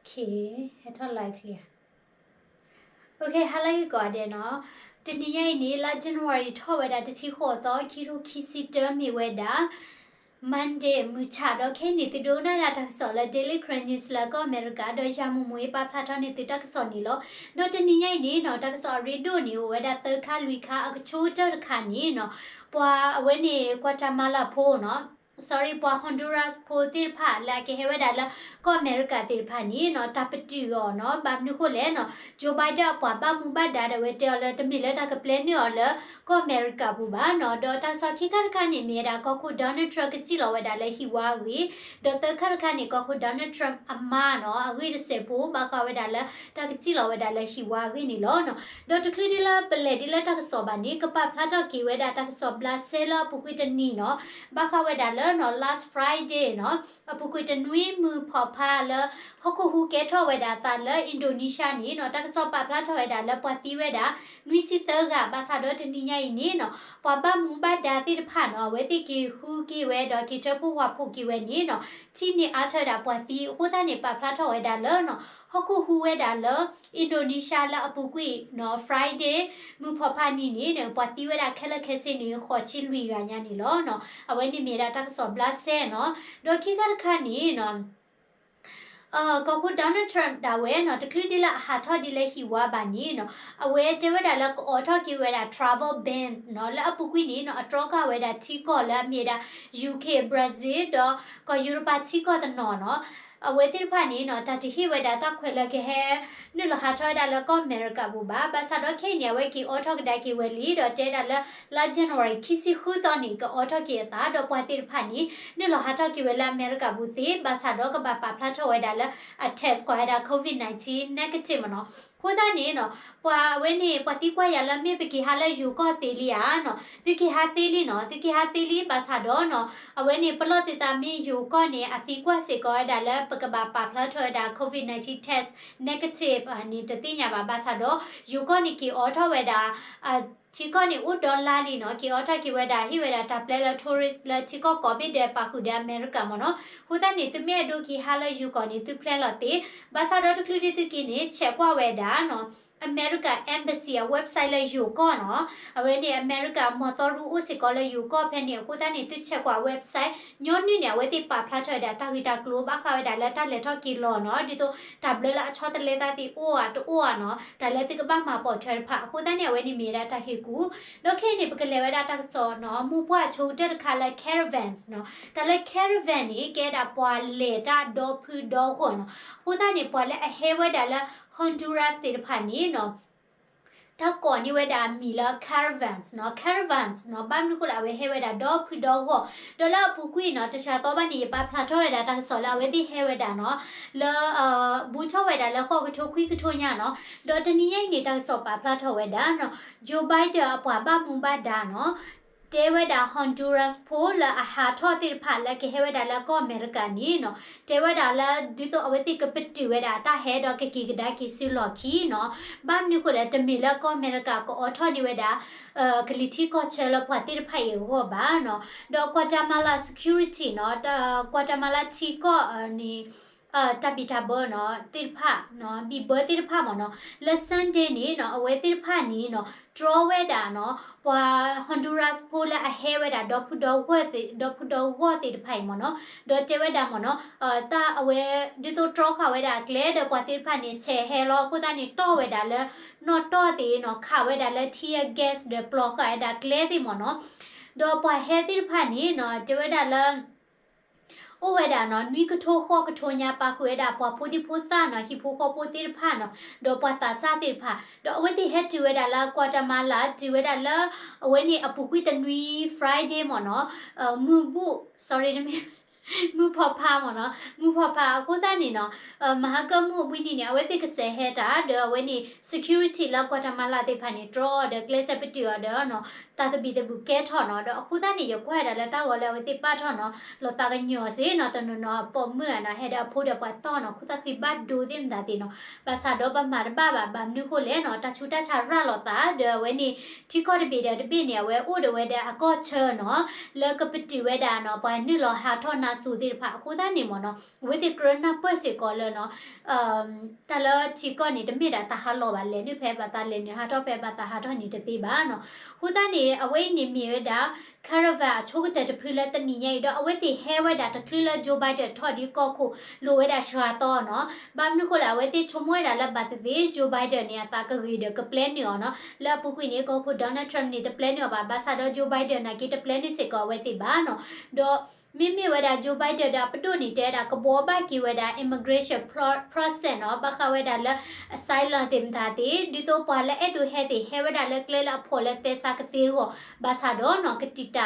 Okay, ဟဲထီၣ် live လံဧါ. Okay, ဟါလၢဂ့ၤကိးဂၤဒဲးနီၤ. တနံၤညါအံၤန့ၣ် လါ January ထီၣ်ဝဲဒၣ်တဆံဃိးသီ ခံထိခံဆံတၢ မ့ၢ်ဝဲဒၣ် Monday မုၢ်ဆၣ်ဒီး ခဲအံၤန့ၣ် သုဒိကနၣ်ဒၣ်တၢ်ကစီၣ်လၢ Daily Karen News လၢကီၢ်အမဲရကၤ ဒီးယၤမုၢ်မူအံၤပာ်ဖျါထီၣ်န့ၢ်သုတၢ်ကစီၣ်န့ၣ်လီၤ. ဒီးတနံၤညါအံၤန့ၣ်နီၤ တၢ်ကစီၣ်အရ့ဒိၣ်န့ၣ် အိၣ်ဝဲဒၣ်သၢခါလွံၢ်ခါ အကဆိကတၢၢ်တခါန့ၣ်နီၤ ပှၤအဝဲန့ၣ် Guatemala ဖိနီၤ sorry ပှၤ Honduras ဖိသ့ၣ်တဖၣ်လၢအကဟဲဝဲဒၣ်လၢ ကီၢ်အမဲရကၤသ့ၣ်တဖၣ်န့ၣ်နီၤ တၢ်ပတုာ်အီၤနီၤ ဘၣ်မနုၤဃိလဲၣ်နီၤ Joe Biden အပှၤဘၣ်မူဘၣ်ဒါဒီး အဝဲတဲအီၤလၢတမ့ၢ်လၢတၢ်ကပျဲနုာ်အီၤလၢကီၢ်အမဲရကၤပူၤဘၣ်နီၤ. ဒီးတၢ်ကစီၣ်ခံခါတခါန့ၣ် မ့ၢ်ဝဲဒၣ်ကီၢ်ခိၣ် Donald Trump ကစံၣ်လီၤဝဲဒၣ်လၢဟံၣ်ဝါအဂ့ၢ်, ဒီးသၢခါတခါန့ၣ် ကီၢ်ခိၣ် Donald Trump အမါနီၤ အဂ့ၢ်တစဲးဖိ ဘၣ်ဃးဝဲဒၣ်လၢတၢ်ကစံၣ်လီၤဝဲဒၣ်လၢဟံၣ်ဝါအဂ့ၢ်န့ၣ်လီၤ. ဒီးတချုးဒ်လၢပလဲၤဒ်လၢတၢ်ကစီၣ်ဘၣ်န့ၣ် ကပာ်ဖျါထီၣ်က့ၤဝဲဒၣ်တၢ်ကစီၣ်ဘျးစဲလၢအပူၤကွံာ်တနံၤနီၤ ဘၣ်ဃးဝဲဒၣ်လၢနီၤ last Friday နီၤ အပူၤကွံာ်တနွံမုၢ်ဖီၣ်ဖးလၢ ဟီၣ်ခိၣ်ဟူးကဲထီၣ်ဝဲဒၣ်အသးလၢ Indonesia န့ၣ်နီၤ တၢ်ကစီၣ်ပာ်ဖျါထီၣ်ဝဲဒၣ်လၢပှၤသံဝဲဒၣ် နွံဆံသၢဂၤ ဘၣ်ဆၣ်ဒီးတနံၤညါအံၤန့ၣ်နီၤ ပှၤဘၣ်မူဘၣ်ဒါသ့ၣ်တဖၣ်နီၤ အဝဲသ့ၣ်က့ၤဃုက့ၤဝဲဒီးက့ၤထၢဖှိၣ်ဝးဖှိၣ်က့ၤဝဲန့ၣ်နီၤ ထံၣ်န့ၢ်အါထီၣ်ဝဲဒၣ်ပှၤသံ အဃိသတးန့ၣ် ပာ်ဖျါထီၣ်ဝဲဒၣ်လၢနီၤ ဟီၣ်ခိၣ်ဟူးဝဲဒၣ်လၢ Indonesia လၢအပူၤကွံာ်နီၤ Friday မုၢ်ဖီၣ်ဖးနံၤန့ၣ် ပှၤသံဝဲဒၣ်ခဲလၢာ်ခဲဆ့န့ၣ် ဃိးဆံလွံၢ်ဂၤညါန့ၣ်လီၤ. အဝဲန့ၣ်မ့ၢ်ဝဲဒၣ်တၢ်ကစီၣ်ဘျးစဲနီၤ ဒီးခံခါတခါန့ၣ်နီၤ ကီၢ်ခိၣ် Donald Trump ဒၣ်ဝဲနီၤ တချုးဒ်လၢအဟးထီၣ်ဒ်လၢဟံၣ်ဝါဘၣ်န့ၣ်နီၤ အဝဲတဲဝဲဒၣ်လၢကအိးထီၣ်က့ၤဝဲဒၣ် travel ban နီၤ လၢအပူၤကွံာ်န့ၣ်နီၤ အတြီဃာ်ဝဲဒၣ်ထံကီၢ်လၢအမ့ၢ်ဝဲဒၣ် UK, Brazil ဒီးကီၢ်ယူရပၤထံကီၢ်တနီၤနီၤ အဝဲသ့ၣ်တဖၣ်န့ၣ်နီၤ တၢ်တဟ့ၣ်ဝဲဒၣ်တၢ်ခွဲးလၢကဟဲ နုာ်လီၤဟးထီၣ်ဝဲဒၣ်လၢကီၢ်အမဲရကၤပူၤဘၣ်. ဘၣ်ဆၣ်ဒီးခဲအံၤန့ၣ် အဝဲက့ၤအိးထီၣ်ကဒါက့ၤဝဲလံ ဒီးတဲဒၣ်လၢ လါ January ခံဆံဃုသီန့ၣ် ကအိးထီၣ်က့ၤအသး ဒီးပှၤသ့ၣ်တဖၣ်န့ၣ် နုာ်လီၤဟးထီၣ်က့ၤဝဲလၢအမဲရကၤပူၤသ့ ဘၣ်ဆၣ်ဒီးကဘၣ်ပာ်ဖျါထီၣ်ဝဲဒၣ်လၢ အ test ကွၢ်ဝဲဒၣ် COVID nineteen negative မ့ၢ်နီၤ. အဃိသတးန့ၣ်နီၤ ပှၤအဝဲန့ၣ် ပှၤသံကွၢ်ယၤလၢမ့ၢ်ပက့ၤဟးလၢယိၤကီၢ်သ့လံဧါနီၤ သုက့ၤဟးသ့လံနီၤ သုက့ၤဟးသ့လံ ဘၣ်ဆၣ်ဒီးနီၤ အဝဲန့ၣ် ပလီၢ်သုသးမ့ၢ်ယိၤကီၢ်န့ၣ် အသံကွၢ်စ့ၢ်ကီးဝဲဒၣ်လၢပကဘၣ်ပာ်ဖျါထီၣ်ဝဲဒၣ် COVID nineteen test negative န့ၣ် တသ့ၣ်ညါဘၣ် ဘၣ်ဆၣ်ဒီး ယိၤကီၢ်န့ၣ် က့ၤအိးထီၣ်ဝဲဒၣ် ထံကီၢ်န့ၣ် အိၣ်ဒီလါလံနီၤ က့ၤအိးထီၣ်က့ၤဝဲဒၣ် ဟ့ၣ်ဝဲဒၣ်တၢ်ပျဲလၢ tourist လၢထံကီၢ်ကိးဘ့ၣ်ဒဲး ပာ်ဃုာ်ဒီးအမဲရကၤမ့ၢ်နီၤ. အဃိသတးန့ၣ် သုမ့ၢ်အဲၣ်ဒိးက့ၤဟးလၢယိၤကီၢ်န့ၣ် သုဖျဲလီၤသ့ ဘၣ်ဆၣ်ဒီးတချုးဒ်သုက့ၤန့ၣ် check ကွၢ်ဝဲဒၣ်နီၤ အမဲရကၤ embassy အ website လၢယိၤကီၢ်နီၤ. အဝဲန့ၣ် အမဲရကၤမီၢ်သီရူအိၣ်စ့ၢ်ကီးလၢယိၤကီၢ်ဖဲန့ၣ် အဃိသတးန့ၣ် သု check ကွၢ် website ညီနုၢ်န့ၣ် အဝဲသ့ၣ်ပာ်ဖျါထီၣ်ဝဲဒၣ်တၢ်ဂ့ၢ်တၢ်ကျိၤ ဘၣ်ဃးဝဲဒၣ်လၢတၢ်လဲၤထီၣ်က့ၤလီၤနီၤ ဒ်သိးတၢ်ဘျၢလၢအဆီတလဲသးသ့ၣ်အိၣ်ဧါတအိၣ်ဧါနီၤ တၢ်လၢသုကဘၣ်မၤပိာ်ထွဲတဖၣ် အဃိသတးန့ၣ် အဝဲန့ၣ်မ့ၢ်ဝဲဒၣ်တၢ်ဟ့ၣ်ကူၣ် ဒီးခဲအံၤန့ၣ် ပကလဲၤဝဲဒၣ်တၢ်ကစီၣ်နီၤ မုၢ်ပှၢ်ဆိကတၢၢ်တခါလၢ caravans နီၤ တၢ်လၢ caravan န့ၣ် ကဲဒၣ်ပှၤလဲၤတၢ်ဒီဖုဒီဂီၢ်နီၤ အဃိသတးန့ၣ် ပှၤလၢအဟဲဝဲဒၣ်လၢ Honduras သ့ၣ်တဖၣ်န့ၣ်နီၤ တၢ်ကိးန့ၢ်ဝဲဒၣ်အမံၤလၢ caravans နီၤ caravans နီၤ ဘၣ်မနုၤဃိလၢအဝဲဟဲဝဲဒၣ်ဒီဖုဒီဂီၢ် ဒီးလၢအပူၤကွံာ်နီၤ တစှၤသီဘၣ်န့ၣ် ယပာ်ဖျါထီၣ်ဝဲဒၣ်တၢ်ကစီၣ်လၢအဝဲသ့ၣ်ဟဲဝဲဒၣ်နီၤ လၢ ဘူးထီၣ်ဝဲဒၣ်လၢဃိးကထိခွံကထိညါနီၤ ဒီးတနံၤညါအံၤန့ၣ် တၢ်ကစီၣ်ပာ်ဖျါထီၣ်ဝဲဒၣ်နီၤ Joe Biden အပှၤဘၣ်မူဘၣ်ဒါနီၤ တဲဝဲဒၣ် Honduras ဖိလၢအဟးထီၣ်သ့ၣ်တဖၣ်လၢကဟဲဝဲဒၣ်လၢကီၢ်အမဲရကၤန့ၣ်နီၤ တဲဝဲဒၣ်လၢ ဒ်သိးအဝဲသ့ၣ်ကပတုာ်ဝဲဒၣ်တၢ်ဟဲဒီးကက့ၤကဒါက့ၤဆူလီၢ်ခံနီၤ ဘၣ်မနုၤဃိလဲၣ် တမ့ၢ်လၢကီၢ်အမဲရကၤကအိးထီၣ်န့ၢ်ဝဲဒၣ် ကလံၤထံကီၢ်ဆၢလၢပှၤသ့ၣ်တဖၣ်အံၤအဂီၢ်ဘၣ်နီၤ ဒီး Guatemala security နီၤ Guatemala ထံကီၢ်န့ၣ် တၢ်ဘံၣ်တၢ်ဘၢနီၤ သ့ၣ်တဖၣ် ဘံၣ်ဘၢသ့ၣ်တဖၣ်မ့ၢ်နီၤ လၢ Sunday န့ၣ်နီၤ အဝဲသ့ၣ်တဖၣ်န့ၣ်နီၤ တြီဝဲဒၣ်နီၤ ပှၤ Honduras ဖိလၢအဟဲဝဲဒၣ် ဒီဖုဒီဂီၢ်သ့ၣ် ဒီဖုဒီဂီၢ်သ့ၣ်တဖၣ်အံၤမ့ၢ်နီၤ ဒီးတဲဝဲဒၣ်မ့ၢ်နီၤ တၢ်အဝဲ ဒ်သိးတြီဃာ်ဝဲဒၣ်အကျဲဒီးပှၤသ့ၣ်တဖၣ်န့ၣ် ဆဲးဟဲလီၤ အဃိသတးန့ၣ် တီၢ်ဝဲဒၣ်လၢ နီၣ်တီၢ်သ့ၣ်နီၤ ခးဝဲဒၣ်လၢ tear gas ဒီးပျီဃာ်ဝဲဒၣ်ကျဲသ့ၣ်မ့ၢ်နီၤ ဒီးပှၤဟဲသ့ၣ်တဖၣ်န့ၣ်နီၤ တဲဝဲဒၣ်လၢ အိၣ်ဝဲဒၣ်နီၤ နွံကထိဃိးကထိညါ ပာ်ဃုာ်ဝဲဒၣ်ပှၤဖိဒံဖိသၣ်နီၤ ဟံၣ်ဖိဃီဖိသ့ၣ်တဖၣ်နီၤ ဒီးပှၤသးစၢ်သ့ၣ်တဖၣ် ဒီးအဝဲသ့ၣ်ဟဲတုၤဝဲဒၣ်လၢ Guatemala တုၤဝဲဒၣ်လၢ အဝဲန့ၣ်အပူၤကွံာ်တနွံ Friday မ့ၢ်နီၤ မုၢ်ဘူၣ် sorry တမ့ၢ် မုၢ်ဖီဖးမ့ၢ်နီၤ မုၢ်ဖီဖးအဃိသတးန့ၣ်နီၤ မဟါကၢၢ်မုၢ်အဘှံးနံၤန့ၣ် အဝဲသ့ၣ်ကစဲးဟဲတၢ် ဒီးအဝဲန့ၣ် security လၢ Guatemala သ့ၣ်တဖၣ်န့ၣ် တြီအီၤဒီးကျဲစဲးပတုာ်အီၤဒီးနီၤ တၢ်သဘံၣ်သဘုၣ်ကဲထီၣ်နီၤ, ဒီးအဃိသတးန့ၣ် ယကွၢ်ဝဲဒၣ်လၢတၢ်ဂီၤလၢအဝဲသ့ၣ်ပာ်ထီၣ်နီၤ, လီၤသးကညီၤစ့ၢ်နီၤ, တနီၤနီၤအပိာ်မုၣ်ဧါနီၤ, ဟဲဒီးအဖိဒီးပှၤတီၢ်နီၤ, ခိၣ်သၣ်ဃံဘၣ်ဒိသ့ၣ်မတၤသ့ၣ်နီၤ, ဘၣ်ဆၣ်ဒီးပမၤတဘၣ်ဘၣ်, ဘၣ်မနုၤဃိလဲၣ်နီၤ, တၢ်ဆူးတၢ်ဆါရၤလီၤသး, ဒီးအဝဲန့ၣ် ထံကီၢ်တဘ့ၣ်ဒီးတဘ့ၣ်န့ၣ် အဝဲအိၣ်ဒီးဝဲဒၣ်အကီၢ်ဆၢနီၤ, လၢကပတုာ်ဝဲဒၣ်နီၤ, ပှၤနုာ်လီၤဟးထီၣ်နါစိၤသ့ၣ်တဖၣ်, အဃိသတးန့ၣ်မ့ၢ်နီၤ, အဝဲသ့ၣ်ကြၢးနၢ်ပၢၢ်စ့ၢ်ကီးလၢနီၤ တၢ်လၢထံကီၢ်န့ၣ် တမ့ၢ်ဒၣ်တၢ်ဟးလီၤဘၣ်, လဲၤနုာ်ဖဲဘၣ်သးလဲၤနုာ်, ဟးထီၣ်ဖဲဘၣ်သးဟးထီၣ်န့ၣ်တသ့ဘၣ်နီၤ. အဃိသတးန့ၣ် အဝဲအံၤန့ၣ်မ့ၢ်ဝဲဒၣ် caravan အဆိကတၢၢ်တဖုလၢတနံၤညါအံၤ, ဒီးအဝဲသ့ၣ်ဟဲဝဲဒၣ်တချုးလၢ Joe Biden ထီၣ်ဒံးကီၢ်ခိၣ် လိာ်ဝဲဒၣ်စှၤသီနီၤ. ဘၣ်မနုၤဃိလဲၣ်, အဝဲသ့ၣ်ဆိကမိၣ်ဝဲဒၣ်လၢဘၣ်သ့ၣ်သ့ၣ် Joe Biden န့ၣ် အသးကဂ့ၤဒီးကပျဲနုာ်အီၤနီၤ. လၢအပူၤကွံာ်န့ၣ် ကီၢ်ခိၣ် Donald Trump န့ၣ် တပျဲနုာ်အီၤဘၣ်, ဘၣ်ဆၣ်ဒီး Joe Biden နာ်က့တပျဲနုာ်စ့ၢ်ကီးအဝဲသ့ၣ်ဘၣ်နီၤ. ဒီး မ့မ့ၢ်ဝဲဒၣ် Joe Biden ဒီးအပဒိၣ်န့ၣ် တဲဝဲဒၣ်ကဘှီဘၣ်က့ၤဝဲဒၣ် immigration pro-, process နီၤ, ဘၣ်ဃးဝဲဒၣ်လၢ asylum သ့ၣ်မတၤသ့ၣ်, ဒ်သိးပှၤလၢအဲၣ်ဒိးဟဲသ့ၣ် ဟဲဝဲဒၣ်လၢကျဲလၢအဖှီၣ်လၢသဲစးကသ့အဂီၢ်, ဘၣ်ဆၣ်ဒီးနီၤ ကတံာ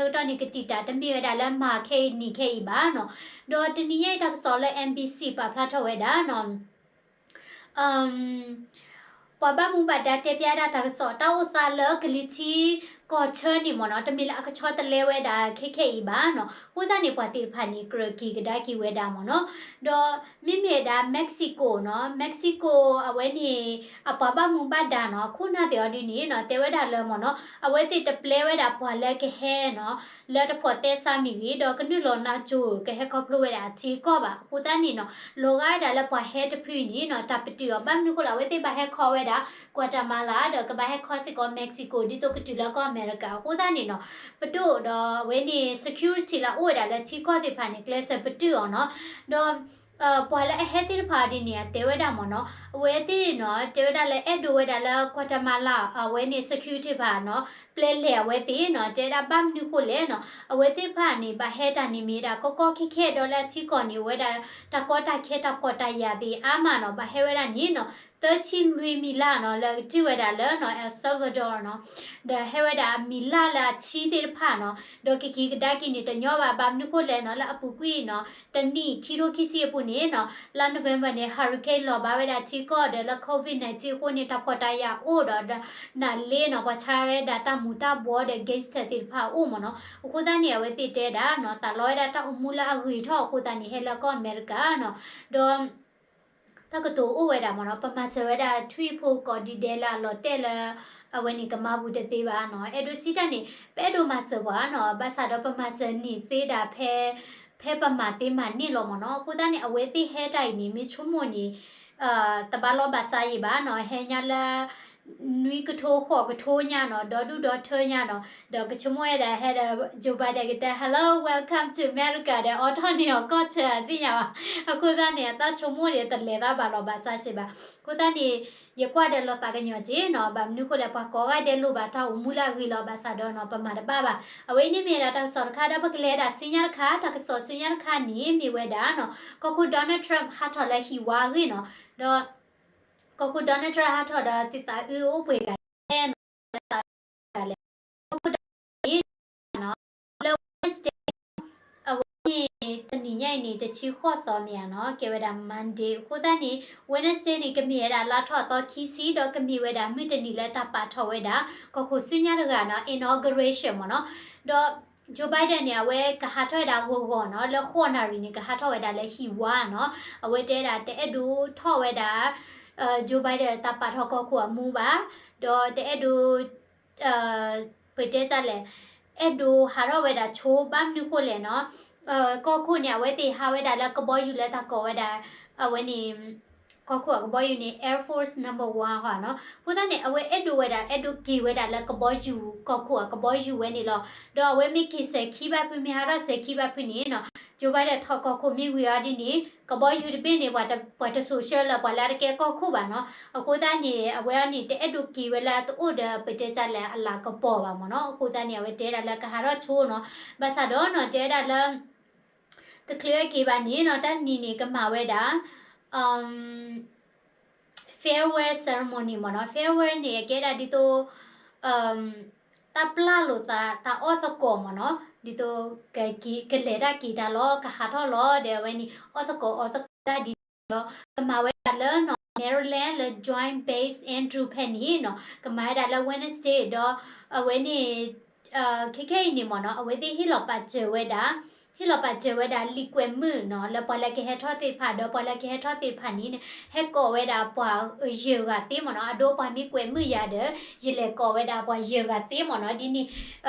်တာ်နီၤ, တၢ်ဆၢကတီၢ်န့ၣ်ကတံာ်တာ်, တမ့ၢ်ဝဲဒၣ်လၢမၤခဲအံၤနံၤခဲအံၤဘၣ်နီၤ. ဒီးတနံၤညါအံၤတၢ်ကစီၣ်လၢ NBC ပာ်ဖျါထီၣ်ဝဲဒၣ်နီၤ ပှၤဘၣ်မူဘၣ်ဒါတဲဖျါဒၣ်တၢ်ကစီၣ် တၢ်အိၣ်သးလၢကလံၤထံးကီၢ်ဆၢန့ၣ်မ့ၢ်နီၤ, တမ့ၢ်လၢအကဆီတလဲဝဲဒၣ်ခဲခဲအံၤဘၣ်နီၤ. အဃိသတးန့ၣ် ပှၤသ့ၣ်တဖၣ်န့ၣ် ကြၢးက့ၤကဒါက့ၤဝဲဒၣ်မ့ၢ်နီၤ. ဒီးမ့မ့ၢ်ဝဲဒၣ် Mexico နီၤ, Mexico အဝဲန့ၣ် အပှၤဘၣ်မူဘၣ်ဒါနီၤ, ခိၣ်နၢ်သ့ၣ်အီၤဒ်န့ၣ်နီၤ, တဲဝဲဒၣ်လၢမ့ၢ်နီၤ, အဝဲသ့ၣ်တပျဲဝဲဒၣ်ပှၤလၢကဟဲနီၤ လၢတဖှီၣ်သဲစးမ့ၢ်ဂ့ၤ, ဒီးကနုာ်လီၤနါစိၤ ကဟဲခီဖျိဝဲဒၣ်အထံအကီၢ်ဘၣ်. အဃိသတးန့ၣ်နီၤ, လီၤဂာ်ဝဲဒၣ်လၢပှၤဟဲတဖုန့ၣ်နီၤ, တၢ်ပတုာ်အီၤ, ဘၣ်မနုၤဃိလဲၣ်, အဝဲသ့ၣ်ဘၣ်ဟဲခီဝဲဒၣ် Guatemala ဒီးကဘၣ်ဟဲခီစ့ၢ်ကီး Mexico ဒ်သိးကတုၤလၢကီၢ်အမဲရကၤ. အဃိသတးန့ၣ်နီၤ, ပဒိၣ်ဒီးအဝဲန့ၣ် security လၢအအိၣ်ဝဲဒၣ်လၢထံကီၢ်သ့ၣ်တဖၣ်န့ၣ် ကျဲးစၢးပတုာ်အီၤနီၤ. ဒီး ပှၤလၢအဟဲသ့ၣ်တဖၣ်ဒ်န့ၣ် အတဲဝဲဒၣ်မ့ၢ်နီၤ, အဝဲသ့ၣ်နီၤ, တဲဝဲဒၣ်လၢအဲၣ်ဒိးဝဲဒၣ်လၢ Guatemala အဝဲန့ၣ် security တဖၣ်နီၤ, ပျဲလဲၤအဝဲသ့ၣ်နီၤ, တဲဝဲဒၣ်ဘၣ်မနုၤဃိလဲၣ်နီၤ, အဝဲသ့ၣ်တဖၣ်န့ၣ် ဘၣ်ဟဲတၢ်န့ၣ်မ့ၢ်ဒၣ်ကီကီခဲခဲဒီးလၢအထံကီၢ်န့ၣ် အိၣ်ဝဲဒၣ်တၢ်ကီတၢ်ခဲတၢ်ဖှီၣ်တၢ်ယာ်သ့ၣ်အါမးနီၤ, ဘၣ်ဟဲဝဲဒၣ်န့ၣ်နီၤ, သၢဆံလွံၢ်မံၤလၢ်နီၤ, လၢကတုၤဝဲဒၣ်လၢနီၤ El Salvador နီၤ, ဒီးဟဲဝဲဒၣ်အမံၤလၢ်လၢအဆံသ့ၣ်တဖၣ်နီၤ, ဒီးကက့ၤကဒါက့ၤန့ၣ်တညီဘၣ်, ဘၣ်မနုၤဃိလဲၣ်နီၤ, လၢအပူၤကွံာ်နီၤ, တနံၣ်ခံထိခံဆံအပူၤန့ၣ်နီၤ, လါ November န့ၣ် hurricane လီၤဘၣ်ဝဲဒၣ်ထံကီၢ်ဒီးလၢ COVID nineteen အဃိန့ၣ် တၢ်ဖှီၣ်တၢ်ယာ်အိၣ်ဒီး ဒီးနးလ့နီၤ, ပှၤဆါဝဲဒၣ်တၢ်မူၤတၢ်ဘှီဒီး gangster သ့ၣ်တဖၣ်အအိၣ်မ့ၢ်နီၤ. အဃိသတးန့ၣ် အဝဲသ့ၣ်တဲဒၣ်နီၤ, သးလီဝဲဒၣ်တၢ်အိၣ်မူလၢအဂ့ၤထီၣ်အဃိသတးန့ၣ် ဟဲလၢကီၢ်အမဲရကၤနီၤ, ဒီး တၢ်ကတိၤအိၣ်ဝဲဒၣ်မ့ၢ်နီၤ, ပမၤစၢၤဝဲဒၣ်ထွံၣ်ဖိကိးဒံဒဲလၢအလီၤတဲာ်လၢ အဝဲန့ၣ်ကမါပူၤတသ့ဘၣ်နီၤ. အဲၣ်ဒိးစံးတၢ်န့ၣ် ပအဲၣ်ဒိးမၤစၢၤပှၤနီၤ, ဘၣ်ဆၣ်ဒီးပမၤစၢၤန့ၢ်သ့ဒၣ်ဖဲ ဖဲပမၤသ့မၤန့ၢ်လီၤမ့ၢ်နီၤ. အဃိသတးန့ၣ် အဝဲသ့ၣ်ဟဲတၢ်အံၤန့ၣ် မ့ၢ်ဆိကမိၣ်န့ၣ် တဘၣ်လီၢ်ဘၣ်စးယံၤဘၣ်နီၤ, ဟဲညါလၢ နွံကထိဃိးကထိညါနီၤ, ဒီဒူၣ်ဒီထၢညါနီၤ, ဒီးကဆိကမိၣ်ဝဲဒၣ်ဟဲဒီး Joe Biden ကတဲ Hello, welcome to America ဒီး အိးထီၣ်န့ၢ်အီၤကီၢ်ဆၢသ့ၣ်ညါဘၣ်. အဃိသတးန့ၣ် အတၢ်ဆိကမိၣ်န့ၣ် တလဲၤသးဘၣ်လီၢ်ဘၣ်စးစ့ၢ်ဘၣ်. အဃိသတးန့ၣ် ယကွၢ်ဒီးလီၤသးကညီၤက့ၤနီၤ, ဘၣ်မနုၤဃိလဲၣ် ပှၤကိးဂၤဒဲးလိၣ်ဘၣ်တၢ်အိၣ်မူလၢအဂ့ၤလီၤ, ဘၣ်ဆၣ်ဒီးနီၤ ပမၤတဘၣ်ဘၣ်. အဝဲအံၤန့ၣ်မ့ၢ်ဒၣ်တၢ်ကစီၣ်တခါ ဒီးပကလဲၤဒၣ်ဆူညါတခါ, တၢ်ကစီၣ်ဆူညါတခါန့ၣ် မ့ၢ်ဝဲဒၣ်နီၤ, ကီၢ်ခိၣ် Donald Trump ဟးထီၣ်လၢဟံၣ်ဝါအဂ့ၢ်နီၤ, ဒီး ကီၢ်ခိၣ် Donald Trump ဟးထီၣ်ဒီးသံသးအုးအိၣ်ပှဲၤဂၤလဲၣ်နီၤ, သံသးလဲၣ်, ကီၢ်ခိၣ် Donald Trump နီၤ, လၢ Wednesday အဝဲန့ၣ် တနံၤညါအံၤန့ၣ် တဆံဃိးသီမ့ၢ်ဧါနီၤ, ကဲဝဲဒၣ် Monday အဃိသတးန့ၣ် Wednesday န့ၣ် ကမ့ၢ်ဝဲဒၣ်လါထီၣ်အသီခံဆံ ဒီးကမ့ၢ်ဝဲဒၣ်မုၢ်တနံၤလၢတၢ်ပာ်ထီၣ်ဝဲဒၣ် ကီၢ်ခိၣ်ဆူညါတဂၤနီၤ, inauguration မ့ၢ်နီၤ, ဒီး Joe Biden န့ၣ် အဝဲကဟးထီၣ်ဝဲဒၣ်ဂီၤဂီၤနီၤ, လၢဃိးနၣ်ရံၣ်န့ၣ် ကဟးထီၣ်ဝဲဒၣ်လၢဟံၣ်ဝါနီၤ, အဝဲတဲဒၣ်တအဲၣ်ဒိးထီၣ်ဝဲဒၣ် Joe Biden တၢ်ပာ်ထီၣ်ကီၢ်ခိၣ်အမူဘၣ်, ဒီးတအဲၣ်ဒိး ပတဲတၢ်လဲၣ်, အဲၣ်ဒိးဟးထီၣ်ဝဲဒၣ်ဆိ ဘၣ်မနုၤဃိလဲၣ်နီၤ, ကီၢ်ခိၣ်န့ၣ် အဝဲသ့ၣ်ဟးဝဲဒၣ်လၢကဘီယူၤလၢတၢ်ကိးဝဲဒၣ် အဝဲန့ၣ် ကီၢ်ခိၣ်အကဘီယူၤန့ၣ် Air Force Number One ဃီနီၤ. အဃိသတးန့ၣ် အဝဲအဲၣ်ဒိးဝဲဒၣ် အဲၣ်ဒိးက့ၤဝဲဒၣ်လၢကဘီယူၤ ကီၢ်ခိၣ်အကဘီယူၤဝဲန့ၣ်လီၤ. ဒီးအဝဲမ့ၢ်က့ၤစဲၤခံဘၣ်ဖု မ့ၢ်ဟးထီၣ်စဲၤခံဘၣ်ဖုန့ၣ်နီၤ, Joe Biden ထီၣ်ကီၢ်ခိၣ်မ့ၢ်ဝံၤအီၤဒ်န့ၣ် ကဘီယူၤတဘ့ၣ်န့ၣ် ပှၤတ ပှၤတစိာ်ဆှၢလၢပှၤလၢအတကဲကီၢ်ခိၣ်ဘၣ်နီၤ. အဃိသတးန့ၣ် အဝဲအံၤန့ၣ် တအဲၣ်ဒိးက့ၤဝဲလၢအတအိၣ်ဒီး ပတဲတၢ်လဲၣ်အလၤကပီၤဘၣ်မ့ၢ်နီၤ. အဃိသတးန့ၣ် အဝဲတဲဒၣ်လၢကဟးထီၣ်ဆိနီၤ. ဘၣ်ဆၣ်ဒီးနီၤ တဲဒၣ်လၢ တချုးအက့ၤဘၣ်န့ၣ်နီၤ တၢ်နံၤန့ၣ် ကမၤဝဲဒၣ် farewell ceremony မ့ၢ်နီၤ. Farewell န့ၣ် အကဲဒၣ်ဒ်သိး တၢ်ပျၢ်လိာ်သး တၢ်အီၣ်သကိးမ့ၢ်နီၤ, ဒ်သိး က ကလဲၤတၢ်က့ၤတၢ်လီၤ ကဟးထီၣ်လီၤ ဒီးအဝဲန့ၣ် အီၣ်သကိးအီသကိးတၢ်ဒ်န့ၣ်ဒီး ကမၤဝဲဒၣ်လၢနီၤ Maryland လၢ Joint Base Andrews ဖဲန့ၣ်နီၤ ကမၤဝဲဒၣ်လၢ Wednesday ဒီး အဝဲန့ၣ် ခဲခဲအံၤန့ၣ်မ့ၢ်နီၤ အဝဲသ့ၣ်ဟ့ၣ်လီၤပာ်စၢၤဝဲဒၣ် ဟ့ၣ်လီၤပာ်စၢၤဝဲဒၣ်လံာ်ကွဲးမုာ်နီၤ လၢပှၤလၢကဟဲထီၣ်သ့ၣ်တဖၣ် ဒီးပှၤလၢကဟဲထီၣ်သ့ၣ်တဖၣ်န့ၣ် ဟဲကိးဝဲဒၣ်ပှၤယဲၢ်ဂၤသ့မ့ၢ်နီၤ အဒိပှၤမ့ၢ်ကွဲးမုာ်ယၤဒီး ယလဲၤကိးဝဲဒၣ်ပှၤယဲၢ်ဂၤသ့မ့ၢ်နီၤ ဒ်န့ၣ်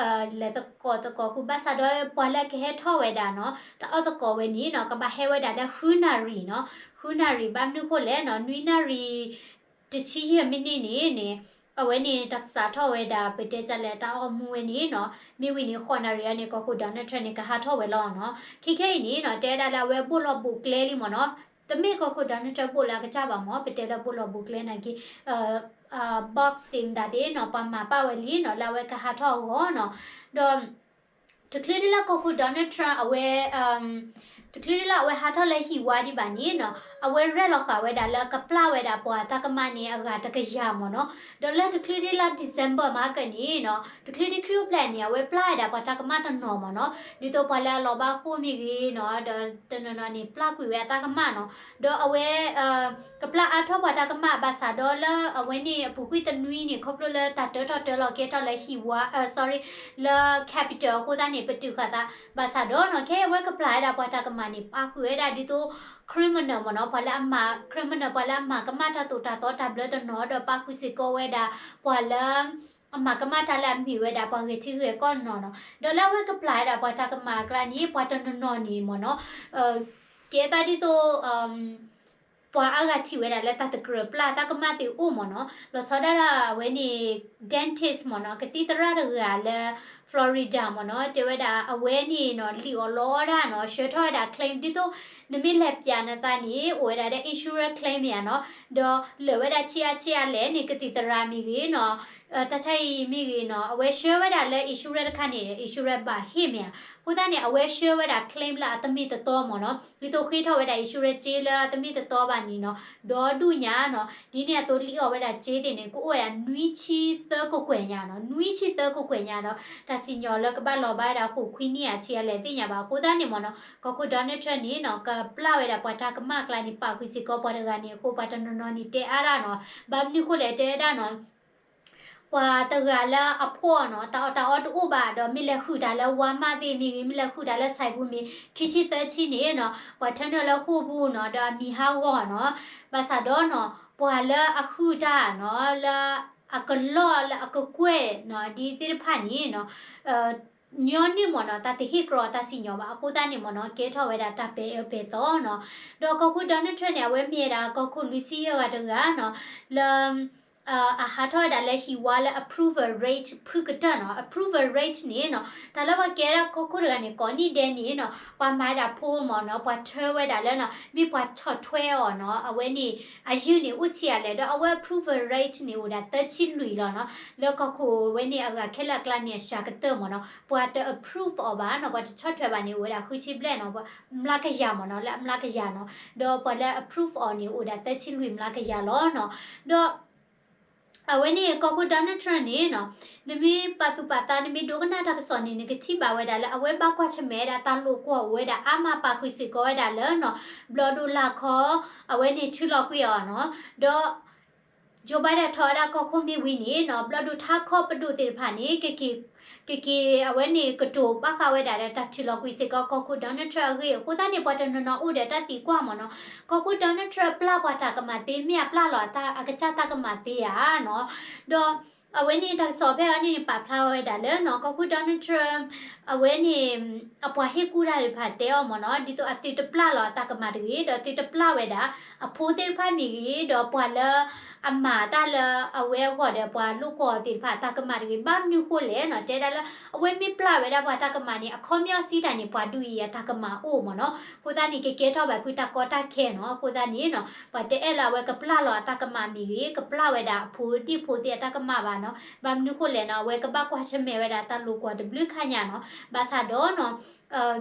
လဲၤသကိးသကိးဃုာ်ဘၣ်ဆၣ်ဒီး ပှၤလၢကဟဲထီၣ်ဝဲဒၣ်နီၤ တၢ်အီၣ်သကိးဝဲန့ၣ်နီၤ ကဘၣ်ဟဲဝဲဒၣ်လၢဃုနၣ်ရံၣ်နီၤ ဃုနၣ်ရံၣ် ဘၣ်မနုၤဃိလဲၣ်နီၤ နွံနၣ်ရံၣ် တဆံယဲၢ်မံးနံးန့ၣ်န့ၣ် အဝဲန့ၣ်တၢ်ကစးထီၣ်ဝဲဒၣ် ပတဲဒ်လဲၣ် တၢ်အီၣ်မူဝဲန့ၣ်နီၤ မ့ၢ်ဝံၤန့ၣ် ဃိးနၣ်ရံၣ်အံၤန့ၣ် ကီၢ်ခိၣ် Donald Trump န့ၣ် ကဟးထီၣ်ဝဲလီၤနီၤ ခဲခဲအံၤန့ၣ်နီၤ တဲဒၣ်လၢအဝဲဘိၣ်လီၤဘိၣ်ကျဲလံမ့ၢ်နီၤ တမ့ၢ်ကီၢ်ခိၣ် Donald Trump ဘိၣ်လၢအကစၢ်ဘၣ်မ့ၢ် ပတဲလၢဘိၣ်လီၤဘိၣ်ကျဲနာ်က့ box သ့ၣ်မတၤသ့ၣ်နီၤ ပှၤမၤပာ်ဝဲလံနီၤ လၢအဝဲကဟးထီၣ်အဂီၢ်နီၤ ဒီး တချုးဒ်လၢကီၢ်ခိၣ် Donald Trump အဝဲ တချုးဒ်လၢအဝဲဟးထီၣ်လၢဟံၣ်ဝါဒံးဘၣ်န့ၣ်နီၤ အဝဲရဲၣ်လီၤဃာ်ဝဲဒၣ်လၢကပျၢ်ဝဲဒၣ်ပှၤတၢ်ကမၣ်န့ၣ် အဂၤတကယၤမ့ၢ်နီၤ ဒီးလၢတချုးဒ်လၢ December မၤကၢၢ်န့ၣ်နီၤ တချုးဒ်ခရံာ်အိၣ်ဖျဲၣ်န့ၣ် အဝဲပျၢ်ဝဲဒၣ်ပှၤတၢ်ကမၣ်တနီၤမ့ၢ်နီၤ ဒ်သိးပှၤလၢအလီၤဘၣ်ဃိၣ်မ့ၢ်ဂ့ၤနီၤ ဒီးတနီၤနီၤန့ၣ် ပျၢ်ကွံာ်ဝဲအတၢ်ကမၣ်နီၤ ဒီးအဝဲ ကပျၢ်အါထီၣ်ပှၤတၢ်ကမၣ်ဘၣ်ဆၣ်ဒီးလၢအဝဲန့ၣ်အပူၤကွံာ်တနွံန့ၣ် ခီဖျိလၢတၢ်တၢထီၣ်တၢလီၤကဲထီၣ်လၢဟံၣ်ဝါ sorry လၢ Capitol အဃိသတးန့ၣ် ပတုာ်ဃာ်သး ဘၣ်ဆၣ်ဒီးနီၤ ခဲအံၤအဝဲကပျၢ်ဝဲဒၣ်ပှၤတၢ်ကမၣ်န့ၣ် ပာ်ဃုာ်ဝဲဒၣ်ဒ်သိး criminal မ့ၢ်နီၤ ပှၤလၢအမၤ criminal ပှၤလၢအမၤကမၣ်တၢ်သိၣ်တၢ်သီတၢ်ဘျၢတနီၤ ဒီးပာ်ဃုာ်စ့ၢ်ကီးဝဲဒၣ် ပှၤလၢ အမၤကမၣ်တၢ်လၢအမ့ၢ်ဝဲဒၣ်ပှၤဂဲၤထံဂဲၤကီၢ်နီၤနီၤ ဒီးလၢအဝဲကပျၢ်ဝဲဒၣ်ပှၤတၢ်ကမၣ်အကျါန့ၣ် ပှၤတနီၤနီၤန့ၣ်မ့ၢ်နီၤ ကဲသးဒ်သိး ပှၤအါဂၤထံၣ်ဝဲဒၣ်လၢတၢ်တကြၢးပျၢ်တၢ်ကမၣ်သ့ၣ်အိၣ်မ့ၢ်နီၤ လီၤဆီဒၣ်တၢ်အဝဲန့ၣ် dentist မ့ၢ်နီၤ ကသံၣ်သရၣ်တဂၤလၢ Florida မ့ၢ်နီၤ တဲဝဲဒၣ်အဝဲန့ၣ်နီၤ လံၣ်အီၣ်လီအီၣ်ဒၣ်နီၤ ဆှၢထီၣ်ဝဲဒၣ် claim ဒ်သိး နမ့ၢ်လဲၤပျၢ်နသးန့ၣ် အိၣ်ဝဲဒၣ်ဒီး insurance claim မ့ၢ်ဧါနီၤ ဒီးလၢာ်ဝဲဒၣ်ဆံးအါဆံးအါလဲၣ်န့ၣ် ကသံၣ်သရၣ်မ့ၢ်ဂ့ၤနီၤ တၢ်ဆါအံၤမ့ၢ်ဂ့ၤနီၤ အဝဲဆှၢဝဲဒၣ်လၢ insurance တခါန့ၣ် insurance ဘၣ်ဟ့ၣ်မ့ၢ်ဧါ အဃိသတးန့ၣ် အဝဲဆှၢဝဲဒၣ် claim လၢအတမ့ၢ်တတီမ့ၢ်နီၤ ဒ်သိးဃ့ထီၣ်ဝဲဒၣ် insurance စ့လၢအတမ့ၢ်တတီဘၣ်န့ၣ်နီၤ ဒီဒူၣ်ညါနီၤ ဒ်န့ၣ်အသိးလံၣ်အီၣ်ဝဲဒၣ်စ့သ့ၣ်န့ၣ် ကအိၣ်ဝဲဒၣ်နွံဆံသၢကကွဲၢ်ညါနီၤ နွံဆံသၢကကွဲၢ်ညါဒီး တၢ်စံၣ်ညီၣ်လၢကဘၣ်လီၤဘၣ်ဝဲဒၣ်ဃိးခွံနံၣ်အထံအလဲၣ်သ့ၣ်ညါဘၣ် အဃိသတးန့ၣ်မ့ၢ်နီၤ ကီၢ်ခိၣ် Donald Trump န့ၣ်နီၤ ကပျၢ်ဝဲဒၣ်ပှၤတၢ်ကမၣ်အကျါန့ၣ် ပာ်ဃုာ်စ့ၢ်ကီးပှၤတဂၤန့ၣ်အဃိ ပှၤတနီၤနီၤန့ၣ်တဲအါဒၣ်နီၤ ဘၣ်မနုၤဃိလဲၣ်တဲဒၣ်နီၤ ပှၤတဂၤလၢအဖှီၣ်နီၤ တၢ်အီၣ်တၢ်အီတအိၣ်ဘၣ်ဒီး မ့ၢ်လဲၤဃုာ်တၢ်လၢ Walmart သ့ၣ်မ့ၢ်ဂ့ၤ မ့ၢ်လဲၤဃုာ်တၢ်လၢ ဆိုင်ပူၤမ့ၢ် ခံဆံသၢဆံန့ၣ်နီၤ ပှၤထၢနုာ်လၢဃိာ်ပူၤနီၤ ဒီးအမံၤဟးဂီၤနီၤ ဘၣ်ဆၣ်ဒီးနီၤ ပှၤလၢအဃုာ်တၢ်နီၤ လၢအကလီၢ်လၢအကကွဲၢ်နီၤ ဒ်သ့ၣ်တဖၣ်န့ၣ်နီၤ ညီနုၢ်မ့ၢ်နီၤ တၢ်တဟ့ၣ်ကြီတၢ်စံၣ်ညီၣ်ဘၣ် အဃိသတးန့ၣ်မ့ၢ်နီၤ ကဲထီၣ်ဝဲဒၣ်တၢ်ပဲာ်အၢပဲာ်သီနီၤ ဒီးကီၢ်ခိၣ် Donald Trump န့ၣ် အဝဲမ့ၢ်ဝဲဒၣ်ကီၢ်ခိၣ်လွံၢ်ဆံယဲၢ်ဂၤတဂၤနီၤ လၢ အဟးထီၣ်ဝဲဒၣ်လၢဟံၣ်ဝါလၢ approval rate ဖုကတၢၢ်နီၤ approval rate န့ၣ်နီၤ တၢ်လၢပှၤကဲဒၣ်ကီၢ်ခိၣ်တဂၤန့ၣ် ကိးနံၣ်ဒဲးန့ၣ်နီၤ ပှၤမၤဝဲဒၣ်ဖိမ့ၢ်နီၤ ပှၤထၢဝဲဒၣ်လၢနီၤ မ့ၢ်ပှၤဆီၣ်ထွဲအီၤနီၤ အဝဲန့ၣ် အယုၢ်န့ၣ်အိၣ်ဆံးအါလဲၣ် ဒီးအဝဲ approval rate န့ၣ်အိၣ်ဒၣ်သၢဆံလွံၢ်လီၤနီၤ လၢကီၢ်ခိၣ်ဝဲန့ၣ်အဂၤခဲလၢာ်အကျါန့ၣ် အစှၤကတၢၢ်မ့ၢ်နီၤ ပှၤတ approve အီၤဘၣ်နီၤ ပှၤတဆီၣ်ထွဲဘၣ်န့ၣ် အိၣ်ဝဲဒၣ်ဃုဆံဘျဲၣ်နီၤ မျးကယၤမ့ၢ်နီၤ လၢအမျးကယၤနီၤ ဒီးပှၤလၢ approve အီၤန့ၣ် အိၣ်ဒၣ်သၢဆံလွံၢ်မျးကယၤလီၤနီၤ ဒီး အဝဲန့ၣ် ကီၢ်ခိၣ် Donald Trump န့ၣ်နီၤ နမ့ၢ်ပာ်သူၣ်ပာ်သး နမ့ၢ်ဒိကနၣ်တၢ်ကစီၣ်န့ၣ် နကထံၣ်ဘၣ်ဝဲဒၣ်လၢ အဝဲဘၣ်ကွၢ်ဆၢၣ်မဲာ်ဝဲဒၣ်တၢ်လိာ်ကွီၢ်အိၣ်ဝဲဒၣ်အါမး ပာ်ဃုာ်စ့ၢ်ကီးဝဲဒၣ်လၢနီၤ ဘျီၣ်ဒိၣ်လၢ်ခီ အဝဲန့ၣ်ထုးလီၤကွံာ်အီၤနီၤ ဒီး Joe Biden ထီၣ်ဝဲဒၣ်ကီၢ်ခိၣ်မ့ၢ်ဝံၤန့ၣ်နီၤ ဘျီၣ်ဒိၣ်ထါခီပဒိၣ်သ့ၣ်တဖၣ်န့ၣ် ကက့ၤ ကက့ၤအဝဲန့ၣ်ကတိၤဘၣ်ဃးဝဲဒၣ်ဒီးတၢ်ထုးလီၤကွံာ်စ့ၢ်ကီး ကီၢ်ခိၣ် Donald Trump အဂ့ၢ် အဃိသတးန့ၣ် ပှၤတနီၤနီၤအိၣ်ဒီးတၢ်သံကွၢ်မ့ၢ်နီၤ ကီၢ်ခိၣ် Donald Trump ပျၢ်ပှၤတၢ်ကမၣ်သ့ မ့ၢ်အပျၢ်လီၤအကစၢ်တၢ်ကမၣ်သ့ဧါနီၤ ဒီး အဝဲန့ၣ်တၢ်ကစီၣ်ဖဲအံၤန့ၣ် ပာ်ဖျါဝဲဒၣ်လၢနီၤ ကီၢ်ခိၣ် Donald Trump အဝဲန့ၣ် အပှၤဟ့ၣ်ကူၣ်တၢ်သ့ၣ်တဖၣ်တဲအီၤမ့ၢ်နီၤ ဒ်သိးအသုတပျၢ်လီၤအတၢ်ကမၣ်တဂ့ၤ ဒီးသုတပျၢ်ဝဲဒၣ် အဖိသ့ၣ်တဖၣ်မ့ၢ်ဂ့ၤ ဒီးပှၤလၢအမၤတၢ်လၢအဝဲအဂီၢ်ဒီးပှၤလိာ်ကွီၢ်သ့ၣ်တဖၣ်အတၢ်ကမၣ်တဂ့ၤ ဘၣ်မနုၤဃိလဲၣ်နီၤ တဲဒၣ်လၢ အဝဲမ့ၢ်ပျၢ်ဝဲဒၣ်ပှၤတၢ်ကမၣ်န့ၣ် အခီပညီစံးတၢ်န့ၣ် ပှၤဒ်အံၤအတၢ်ကမၣ်အိၣ်မ့ၢ်နီၤ အဃိသတးန့ၣ် ကကဲထီၣ်ဘၣ်ဖုတၢ်ကီတၢ်ခဲနီၤ အဃိသတးန့ၣ်နီၤ ပှၤတအဲၣ်လၢအဝဲကပျၢ်လီၤအတၢ်ကမၣ်မ့ၢ်ဂ့ၤ ကပျၢ်ဝဲဒၣ်အဖိဒံၣ်ဖိသ့ၣ်အတၢ်ကမၣ်ဘၣ်နီၤ ဘၣ်မနုၤဃိလဲၣ်နီၤ အဝဲကဘၣ်ကွၢ်ဆၢၣ်မဲာ်ဝဲဒၣ်တၢ်လိာ်ကွီၢ်တဘျုးခါညါနီၤ ဘၣ်ဆၣ်ဒီးနီၤ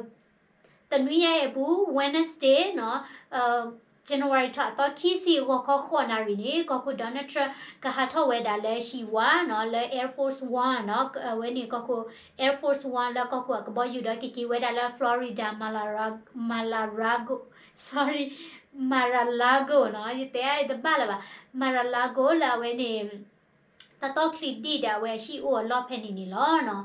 တနွံညါအံၤအပူၤ Wednesday နီၤ January ထီၣ်အသီခံဆံ ဂီၤခီဃိးနၣ်ရံၣ်န့ၣ် ကီၢ်ခိၣ် Donald Trump ကဟးထီၣ်ဝဲဒၣ်လၢဟံၣ်ဝါနီၤ လၢ Air Force One နီၤ အဝဲန့ၣ်ကီၢ်ခိၣ် Air Force One လၢကီၢ်ခိၣ်အကဘီယူၤဒီးကက့ၤဝဲဒၣ်လၢ Florida Mar-a-Lago sorry Mar-a-Lago နီၤ, ယတဲအါယတဘၣ်လၢၤဘၣ်, Mar-a-Lago လၢအဝဲန့ၣ် တၢ်တီၢ်ချံဒံၣ်ဒီးအဝဲဟံၣ်အိၣ်အလီၢ်ဖဲန့ၣ်န့ၣ်လီၤနီၤ.